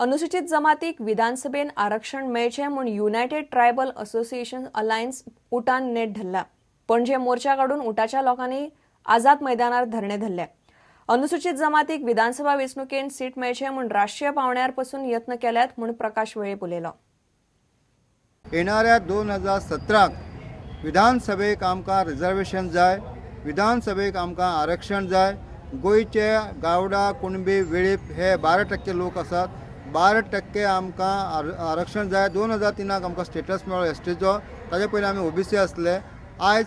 अनुसूचित जमातीक विधानसभेन आरक्षण मेळचें म्हूण युनायटेड ट्रायबल असोसिएशन अलायन्स उटान नेट धरला. पणजे मोर्चा काडून उटाच्या लोकांनी आझाद मैदानार धरणे धरले. अनुसूचित जमातीक विधानसभा वेंचणुकेन सीट मेळचें म्हूण राष्ट्रीय पावंड्यार पसून यत्न केल्यात म्हूण प्रकाश वेळीप उलयलो. येणाऱ्या 2017क विधानसभेक आमकां रिजर्वेशन जाय, विधानसभेक आमकां आरक्षण जाय. गोंयचे गावडा, कुणबी, वेळीप हे 12% लोक आसात. 12% आमकां आरक्षण जाय. 2003क आमकां स्टेटस मेळ्ळो एसटीचो. ताजे पयलीं आमी ओबीसी आसले. आयज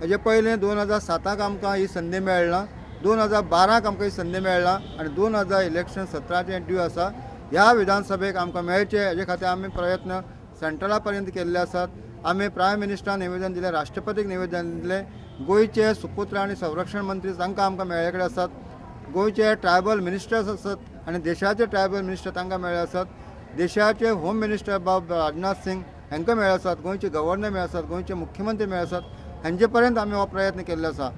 हेजे पयलें 2007क आमकां ही संदी मेळना, 2012क आमकां ही संदी मेळना आनी 2000 इलेक्शन 17चें ड्यू आसा. ह्या विधानसभेक आमकां मेळचें हेजे खातीर आमी प्रयत्न सेंट्रला पर्यंत केल्ले आसात. आमी प्रायम मिनिस्टरान निवेदन दिलें, राष्ट्रपतीक निवेदन दिलें. गोंयचे सुपुत्र आनी संरक्षण मंत्री तांकां आमकां मेळ्ळे कडेन आसात. गोंयचे ट्रायबल मिनिस्टर्स आसात आनी देशाचे ट्रायबल मिनिस्टर तांकां मेळ्ळे आसात. देशाचे होम मिनिस्टर बाब राजनाथ सिंग हांकां मेळ्ळे आसात. गोंयचे गव्हर्नर मेळ्ळे आसात, गोंयचे मुख्यमंत्री मेळ्ळे आसात. हांचे पर्यंत आमी हो प्रयत्न केल्लो आसा.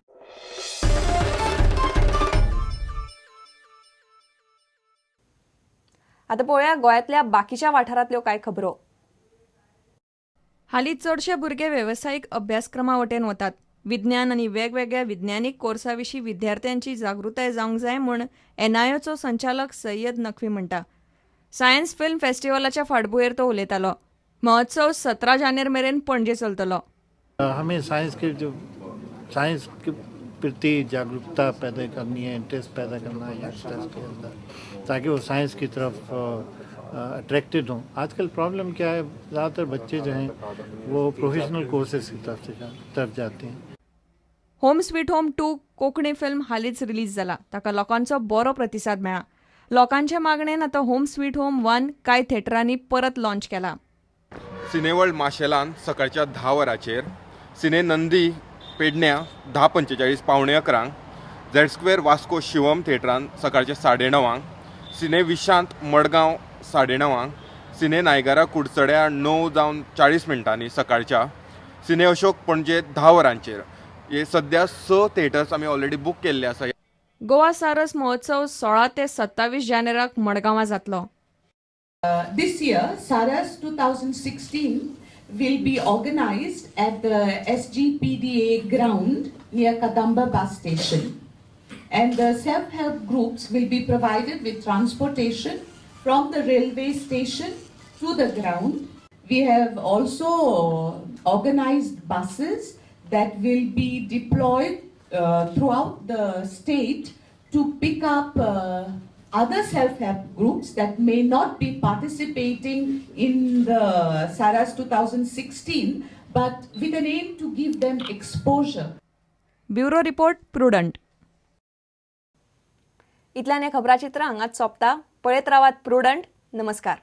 आतां पळोवया गोंयांतल्या बाकीच्या वाठारांतल्यो कांय खबरो. हालीं चडशे भुरगे वेवसायीक अभ्यासक्रमा वटेन वतात. विज्ञान आनी वेगवेगळ्या विज्ञानीक कोर्सा विशीं विद्यार्थ्यांची जागृताय जावंक जाय म्हूण एनआयओचो संचालक सय्यद नक्वी म्हणटा. सायन्स फिल्म फेस्टिवलाच्या फाटभुंयेर तो उलयतालो. महोत्सव 17 जानेर मेरेन पणजे चलतलो. हमें साइंस के जो साइंस के प्रति जागरूकता पैदा करनी है, इंटरेस्ट पैदा करना है यंगस्टर्स के अंदर, ताकि वो साइंस की तरफ अट्रैक्टेड हों. आजकल प्रॉब्लम क्या है, ज़्यादातर बच्चे जो हैं वो प्रोफेशनल कोर्सेज की तरफ जाते हैं. Home sweet home 2 Konkani film हालींच रिलीज जाला. ताका लोकांचो बरो प्रतिसाद मेळ्ळा. लोकांचे मागणेन आतां होम स्वीट होम 1 कांय थेटरांनी परत लॉन्च केला. सिनेवर्ल्ड माशेलान सकाळच्या 10 वरांचेर, सिने नंदी पेडण्या 10:45 10:45, झेड स्क्वेअर वास्को शिवम थिएटरान सकाळच्या 9:30, cine Vishant Madgaon 9:30, cine Niagara कुडचड्या 9 जावन 40 मिनटांनी सकाळच्या, सिने अशोक पणजे 10 वरांचेर. हे सद्या 6 थिएटर्स आमी ऑलरेडी बूक केल्ले आसा. गोवा सारस महोत्सव 16 ते 27 जानेराक मडगांवां जातलो. This year, Saras 2016 will be organized at the SGPDA ground near Kadamba bus station. And the self-help groups will be provided with transportation from the railway station to the ground. We have also organized buses that will be deployed throughout the state to pick up other self-help groups that may not be participating in the Saras 2016, but with an aim to give them exposure. Bureau report, prudent. इतल्यान हें खबराचित्र हांगाच सोंपता. पळयत रावात prudent. नमस्कार.